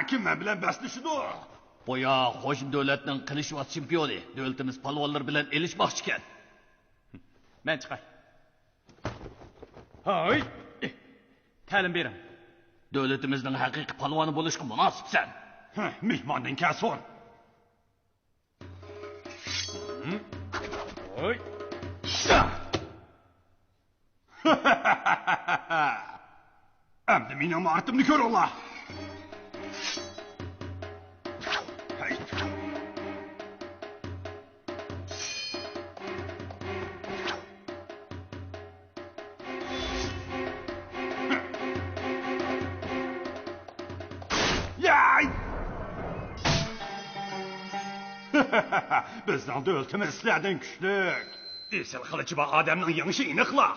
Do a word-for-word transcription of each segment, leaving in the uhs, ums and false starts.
كىم مەن بىلەن بەسلىشىدۇ؟ بۇ يا قوشنا دۆلەتنىڭ قىلىچۋاز چېمپىيونى، دۆلىتىمىز پالۋانلىرى بىلەن ئېلىشماقچىكەن. مەن چىقاي. ھاي! تەلىم بېرىڭ. دۆلىتىمىزنىڭ ھەقىقىي پالۋانى بولۇشقا مۇناسىپسەن. ھە، مېھماندىن كەلسۇن. ھوي! ئەمدى مېنىڭ ماھارىتىمنى كۆرۈڭلار. ھەي! ياي! بىزنىڭ دۆلىتىمىز سىلەردىن كۈچلۈك. ئېسىل قىلىچى بار ئادەمنىڭ يېڭىشى ئېنىقلا.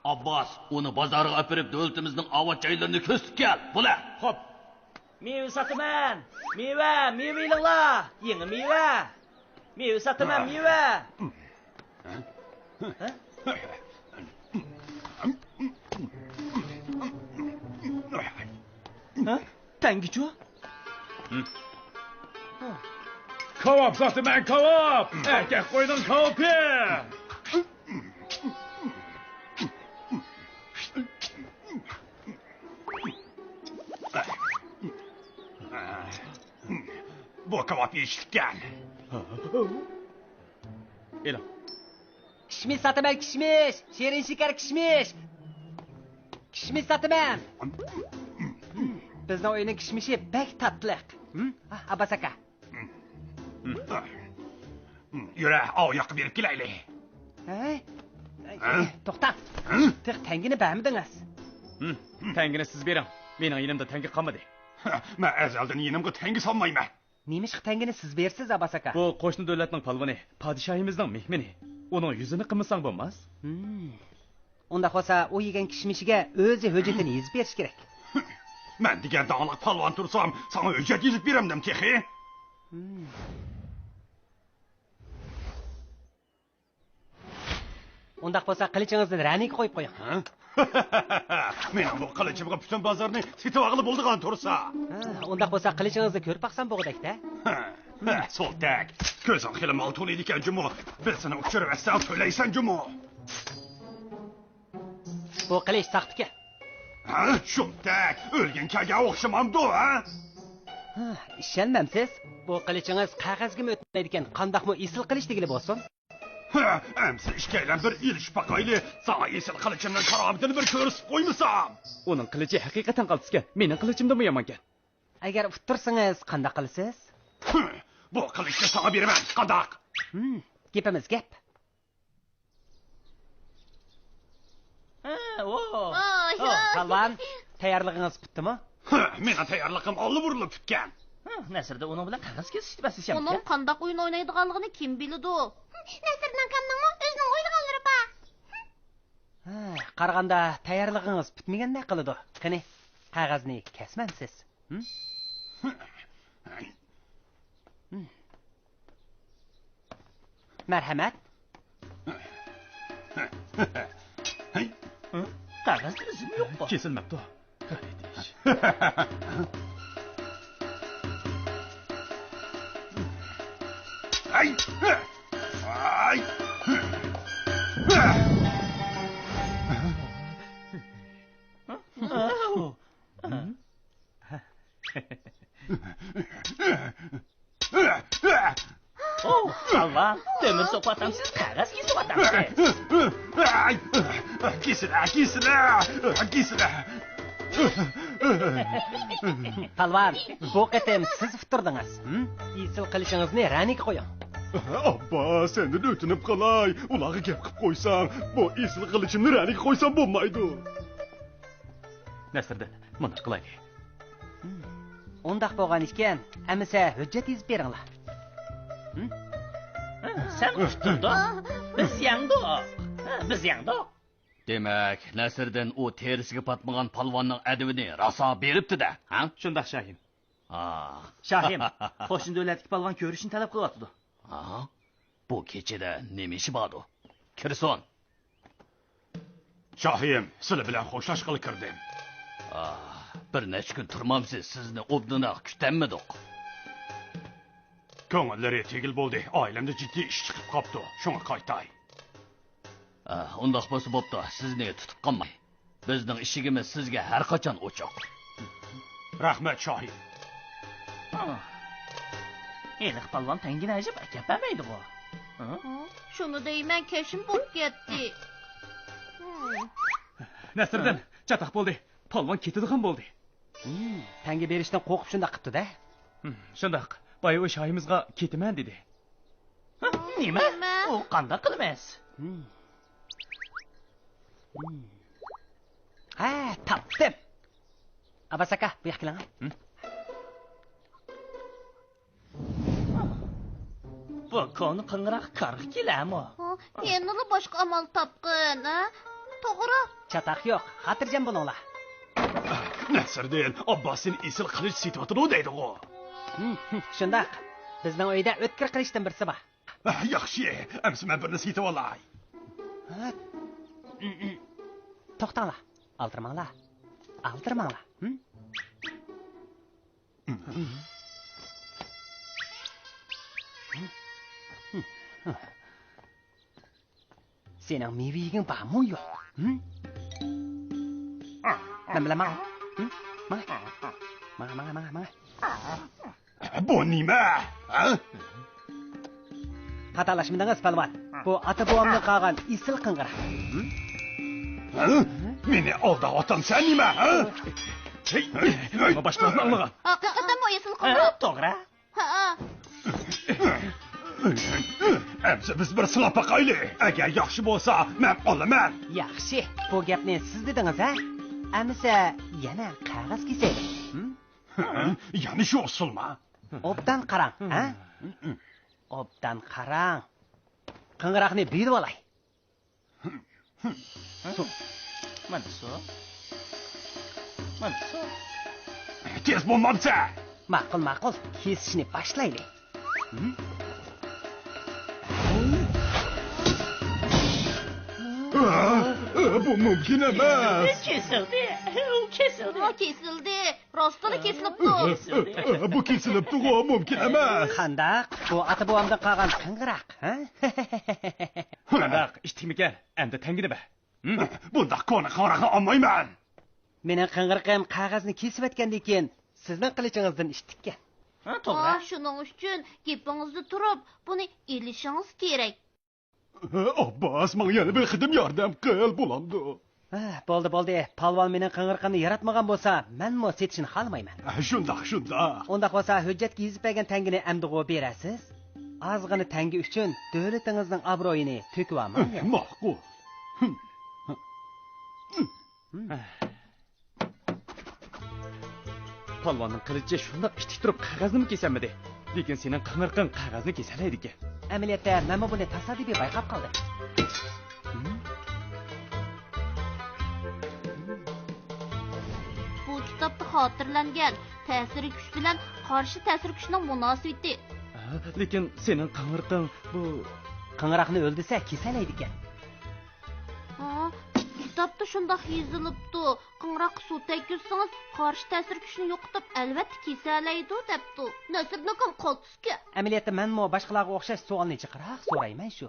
ئابباس، ئۇنى بازارغا ئاپىرىپ، دۆلىتىمىزنىڭ ئاۋات جايلىرىنى كۆرسىتىپ كەل. بولە. خوپ. مېۋە ساتىمەن. مېۋە، مېۋە ئېلىڭلار. يېڭى مېۋە. مېۋە ساتىمەن، مېۋە. ھە؟ ھە؟ تەڭگىچۇ؟ كاۋاپ ساتىمەن، كاۋاپ! ئەركەك قوينىڭ كاۋىپى! بۇ كاۋاپ يېيىشلىككەن. ئېلىڭ. كىشمىش ساتىمەن، كىشمىش! شېرىن شېكەر كىشمىش! كىشمىش ساتىمەن! بىزنىڭ ئۆينىڭ كىشمىشى بەك تاتلىق. ھە؟ ئابباس ئاكا. يۈرە، ئاۋۇ ياققا بېرىپ كېلەيلى. ھەي؟ ھە؟ توختاڭ. ھە؟ تېخى تەڭگىنى بەرمىدىڭىز. تەڭگىنى سىز بېرىڭ. مېنىڭ يېنىمدا تەڭگە قالمىدى. مەن ئەزەلدىن يېنىمغا تەڭگە سالمايمەن. نېمىشقا تەڭگىنى سىز بېرىسىز، ئابباس ئاكا؟ بۇ قوشنا دۆلەتنىڭ پالۋىنى، پادىشاھىمىزنىڭ مېھمىنى. ئۇنىڭ يۈزىنى قىمىساڭ بولماس. ھىم. ئۇنداق بولسا، ئۇ يېگەن كىشمىشىگە ئۆزى ھۆججىتىنى يېزىپ بېرىشى كېرەك. مەن دېگەن داڭلىق پالۋان تۇرسام، ساڭا ھۆججەت يېزىپ بېرەمدىم تېخى؟ ھىم. ئۇنداق بولسا، قىلىچىڭىزنى رەنىگە قويۇپ قويۇڭ. ھە؟ مېنىڭ بۇ قىلىچىمغا پۈتۈن بازارنى سېتىۋالغىلى بولىدىغان تۇرسا. ھە، ئۇنداق بولسا، قىلىچىڭىزنى كۆرۈپ باقسام بولغۇدەكتە. ھە، ھە، سولتەك. كۆزۈڭ خېلى مالتۇن ئىدىكەن جۇمۇ. بىر سېنى ئۇچۇرۇۋەتسەڭ تۆلەيسەن جۇمۇ. بۇ قىلىچ ساختىكەن. ھە، شۇمتەك، ئۆلگەن كەلگەن ئوخشىمامدۇ، ھە؟ ھە، ئىشەنمەمسىز؟ بۇ قىلىچىڭىز قەغەزگىمۇ ئۆتمەيدىكەن، قانداقمۇ ئېسىل قىلىچ دېگىلى بولسۇن؟ ھە، ئەمسە ئىككىيلەن بىر ئېلىشىپ باقايلى، ساڭا ئېسىل قىلىچىمنىڭ كارامىتىنى بىر كۆرسىتىپ قويمىسام. ئۇنىڭ قىلىچى ھەقىقەتەن قالتىسكەن، مېنىڭ قىلىچىمدىنمۇ يامانكەن. ئەگەر ئۇتتۇرسىڭىز، قانداق قىلىسىز؟ ھە، بۇ قىلىچنى ساڭا بېرىمەن، قانداق؟ ھىم، گېپىمىز گەپ. ھە، ۋو. ۋاي، ۋو، ۋاي. پالۋان، تەييارلىقىڭىز پۈتتىمۇ؟ ھە، مېنىڭ تەييارلىقىم ئاللىبۇرۇنلا پۈتكەن. ھە، نەسىردىن ئۇنىڭ بىلەن قەغەز كېسىشتى بەسلىشەمكەن. ئۇنىڭ قانداق ئويۇن ئوينايدىغانلىقىنى كىم بىلىدۇ؟ نەسىردىن ئاكامنىڭمۇ ئۆزىنىڭ ئويلىغانلىرى بار. ھە، قارىغاندا تەييارلىقىڭىز پۈتمىگەندەك قىلىدۇ. قېنى، قەغەزنى كەسمەمسىز؟ ھىم؟ ھىم. مەرھەمەت. ھە؟ قەغەزدە ئىزىم يوققۇ. كېسىلمەپتۇ. ئاي! ئاي! ئوۋ، ئاللا، تۆمۈر سوقۇۋاتامسىز، قەغەز كېسىۋاتامسىز؟ كېسىلە، كېسىلە، كېسىلە. پالۋان، بۇ قېتىم سىز ئۇتتۇردىڭىز. ھىم؟ ئېسىل قىلىچىڭىزنى رەنىگە قويۇڭ. ئاببا، سەندىن ئۆتۈنۈپ قالاي، ئۇلارغا گەپ قىلىپ قويساڭ، بۇ ئېسىل قىلىچىمنى رەنىگە قويسام بولمايدۇ؟ نەسىردىن، مۇنداق قىلايلى. ھىم. ئۇنداق بولغان ئىكەن، ئەمىسە ھۆججەت يېزىپ بېرىڭلار. ھىم؟ ھە، سەن ئۇتتۇردۇڭ. بىز يەڭدۇق. ھە، بىز يەڭدۇق. دېمەك، نەسىردىن ئۇ تېرىسىگە پاتمىغان پالۋاننىڭ ئەدىپىنى راسا بېرىپتۇ-دە، ھە؟ شۇنداق، شاھىم. ئا. شاھىم، قوشنا دۆلەتتىكى پالۋان كۆرۈشۈشنى تەلەپ قىلىۋاتىدۇ. ھا؟ بۇ كېچىدە نېمە ئىشى باردۇ؟ كىرسۇن. شاھىم، سىلى بىلەن خوشلاشقىلى كىردىم. ئا، بىر نەچچە كۈن تۇرمامسىز، سىزنى ئوبدانراق كۈتەلمىدۇق. كۆڭۈللىرى تېگىل بولدى، ئائىلەمدە جىددىي ئىش چىقىپ قاپتۇ، شۇڭا قايتاي. ئا، ئۇنداق بولسا بوپتۇ، سىزنى تۇتۇپ قالماي. بىزنىڭ ئىشىكىمىز سىزگە ھەر قاچان ئوچۇق. رەھمەت، شاھىم. ھېلىقى پالۋان تەڭگىنى ئەجەب ئەكەپ بەرمەيدىغۇ. ھە؟ ھە؟ شۇنى دەيمەن، كەشمە بولۇپ كەتتى. ھىم. نەسىردىن، چاتاق بولدى. پالۋان كېتىدىغان بولدى. ھىم، تەڭگە بېرىشتىن قورقۇپ شۇنداق قىپتۇ-دە. ھىم، شۇنداق. بايا ئۇ شاھىمىزغا كېتىمەن دېدى. ھە؟ نېمە؟ نېمە؟ ئۇ قانداق قىلىمىز؟ ھىم. ھىم. ھە، تاپتىم. ئابباس ئاكا، بۇ ياققا كېلىڭ. ھىم؟ بۇ كونا قىڭراق كارغا كېلەمۇ؟ ھە، يەنىلا باشقا ئامال تاپقىن، ھە؟ توغرا. چاتاق يوق، خاتىرجەم بولۇڭلار. نەسىردىن، ئابباس سېنى ئېسىل قىلىچ سېتىۋاتىدۇ دەيدىغۇ. ھىم، ھىم، شۇنداق. بىزنىڭ ئۆيدە ئۆتكۈر قىلىچتىن بىرسى بار. ياخشى، ئەمسە مەن بىرنى سېتىۋالاي. ھە؟ توختاڭلار، ئالدىرىماڭلار. ئالدىرىماڭلار. ھىم؟ سېنىڭ مېۋە يېگۈڭ بارمۇ يوق؟ ھىم؟ مەن بىلەن ماڭ. ھىم؟ ماڭ. ماڭ، ماڭ، ماڭ، ماڭ. بۇ نېمە؟ ھە؟ خاتالاشمىدىڭىز، پالۋان. بۇ ئاتا-بوۋامدىن قالغان ئېسىل قىڭغىراق. ھە؟ مېنى ئالداۋاتامسەن نېمە، ھە؟ چەي، ماڭا باشقىلارنى ئاڭلىغان. ھەقىقەتەنمۇ ئېسىل قىڭغىراق. ھە، توغرا. ھە. ئەمسە بىز بىر سىلاپ باقايلى. ئەگەر ياخشى بولسا، مەن ئالىمەن. ياخشى، بۇ گەپنى سىز دېدىڭىز، ھە؟ ئەمسە يەنە قەغەز كېسەيلى. ھىم؟ ھە؟ يەنە شۇ ئۇسۇلما؟ ئوبدان قاراڭ، ھە؟ ئوبدان قاراڭ. قىڭغىراقنى بىلىۋالاي. مانا سۇ. مانا سۇ. تېز بولمامسەن؟ ماقۇل، ماقۇل. كېسىشنى باشلايلى. بۇ مۇمكىن ئەمەس. كېسىلدى. ئۇ كېسىلدى. ئۇ كېسىلدى. راستلا كېسىلىپتۇ. بۇ كېسىلىپتىغۇ، مۇمكىن ئەمەس. قانداق؟ بۇ ئاتا-بوۋامدىن قالغان قىڭغىراق، ھە؟ قانداق، ئىتتىكمىكەن؟ ئەمدى تەڭگىنى بەر. ھىم؟ بۇنداق كونا قىڭغىراقنى ئالمايمەن. مېنىڭ قىڭغىرىقىم قەغەزنى كېسىۋەتكەندىن كېيىن سىزنىڭ قىلىچىڭىزدىن ئىتتىككەن. ھە، توغرا. ئا، شۇنىڭ ئۈچۈن گېپىڭىزدە تۇرۇپ، بۇنى ئېلىشىڭىز كېرەك. ئابباس، ماڭا يەنە بىر قېتىم ياردەم قىل، بولامدۇ؟ ھە، بولدى، بولدى. پالۋان مېنىڭ قىڭغىرىقىمنى ياراتمىغان بولسا، مەنمۇ سېتىشنى خالىمايمەن. ھە، شۇنداق، شۇنداق. ئۇنداق بولسا، ھۆججەتكە يېزىپ بەرگەن تەڭگىنى ئەمدىغۇ بېرەسىز؟ ئازغىنە تەڭگە ئۈچۈن دۆلىتىڭىزنىڭ ئابرۇيىنى تۆكۈۋالماڭ. ھە، ماقۇل. پالۋاننىڭ قىلىچى شۇنداق ئىتتىك تۇرۇپ قەغەزنىمۇ كېسەلمىدى. لېكىن سېنىڭ قىڭغىرىقىڭ قەغەزنى كېسەلەيدىكەن. ئەمەلىيەتتە، مەنمۇ بۇنى تاسادىپىي بايقاپ قالدىم. بۇ كىتابتا خاتىرىلەنگەن تەسىر كۈچ بىلەن قارشى تەسىر كۈچنىڭ مۇناسىۋىتى. ھە، لېكىن سېنىڭ قىڭغىرىقىڭ بۇ. قىڭغىراقنى ئۆلدۈرسە، كېسەلەيدىكەن. ھا، كىتابتا شۇنداق يېزىلىپتۇ. قىڭغىراققا سۇ تەگكۈزسىڭىز، قارشى تەسىر كۈچنى يوقىتىپ، ئەلۋەتتە كېسەلەيدۇ، دەپتۇ. نەسىردىن ئاكام قالتىسكەن. ئەمەلىيەتتە مەنمۇ باشقىلارغا ئوخشاش سوئالنى جىقراق سورايمەن شۇ.